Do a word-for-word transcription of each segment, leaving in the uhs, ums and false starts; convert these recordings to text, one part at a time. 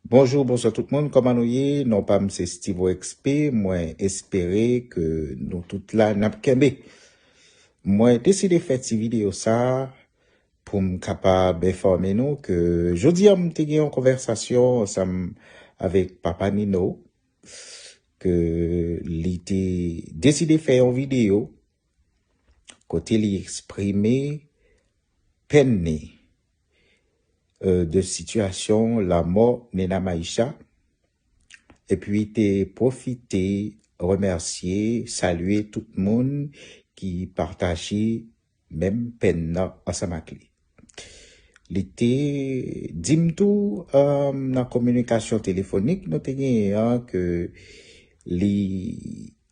Bonjou, bonswa tout moun, kòman nou ye? Non pa m se Stevo X P, mwen espere ke nou tout la n ap kenbe. Mwen deside fè ti videyo sa a pou m kapab enfòme nou ke jodi a m te gen yon konvèsasyon ansanm avèk Papa Nino, ke li te deside fè yon videyo kote li eksprime pèn ni, euh, de sitiyasyon lanmò Nina Maisha, epi te pwofite remèsye, salye tout moun ki pataje menm pèn nan ansanm ak li. Li te di m tou, euh, nan kominikasyon telefonik nou te genyen an, ke li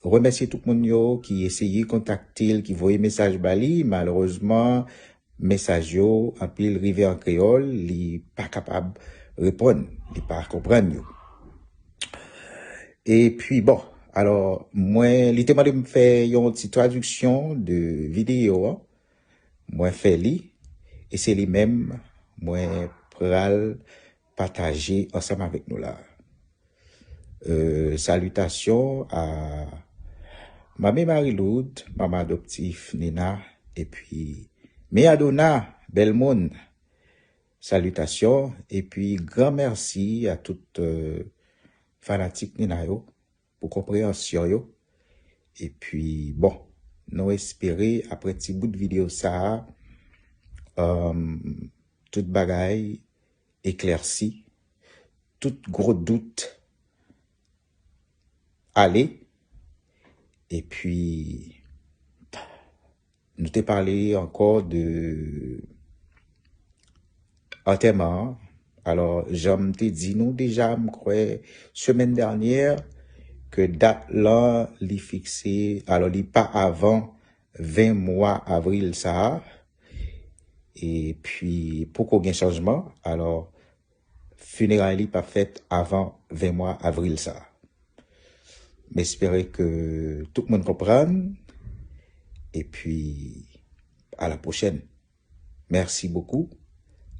remèsye tout moun yo ki eseye kontakte l, ki voye mesaj ba li. Malerezman, mesaj yo, anpil rive an kreyòl, li pa kapab reponn, li pa konprann yo. Epi, bon, alò, mwen, li te mande m fè yon ti tradiksyon de videyo an. Mwen fè li, e se li menm mwen pral pataje ansanm avèk nou la. Euh, salitasyon a Manmi Marie Lourdes, manman adoptif Nina, epi Mia Donna, bèl moun. Salitasyon, epi gran mèsi a tout, euh, fanatik Nina yo pou konpreyansyon yo. Epi, bon, nou espere, apre ti bout videyo sa a, um, tout bagay eklèsi, tout gwo dout ale, epi nou te pale ankò de antèman an. Alò, jan m te di nou deja, m kwè, semèn dènyè, ke dat lan, li fikse, alò, li pa avan ven mwa avril sa a. Epi, poko gen chanjman. Alò, fineray li p ap fèt avan ven mwa avril sa a. M espere ke tout moun konprann. Epi, à la prochaine. Merci beaucoup.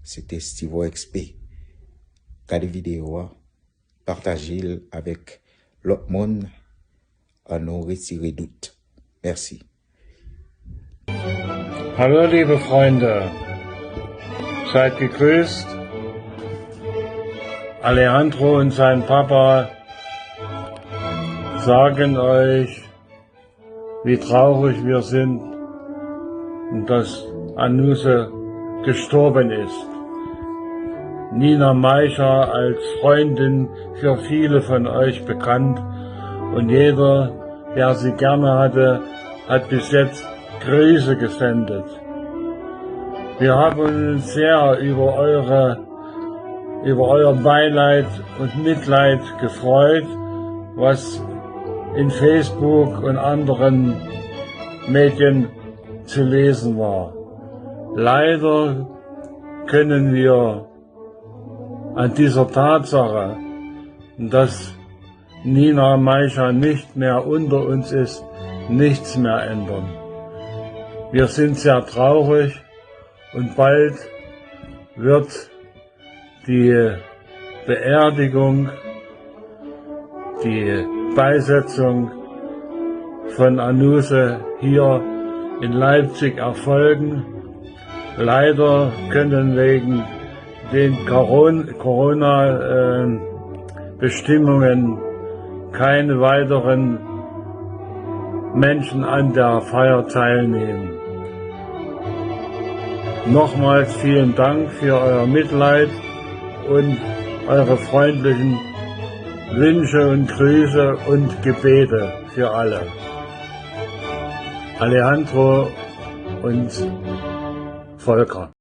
Se te Stevo X P. Gade videyo a, pataje l avèk lòt moun. An nou retire dout. Mèsi. Hallo, liebe Freunde. Seid gegrüßt. Alejandro und sein Papa sagen euch, wie traurig wir sind, dass Anuse gestorben ist. Nina Maisha, als Freundin für viele von euch bekannt, und jeder, der sie gerne hatte, hat bis jetzt Grüße gesendet. Wir haben uns sehr über eure, über euer Beileid und Mitleid gefreut, was in Facebook und anderen Medien zu lesen war. Leider können wir an dieser Tatsache, dass Nina Maisha nicht mehr unter uns ist, nichts mehr ändern. Wir sind sehr traurig und bald wird die Beerdigung, die Beisetzung von Anuse hier in Leipzig erfolgen. Leider können wegen den Coron- Corona-Bestimmungen keine weiteren Menschen an der Feier teilnehmen. Nochmals vielen Dank für euer Mitleid und eure freundlichen Wünsche und Grüße und Gebete für alle. Alejandro und Volker.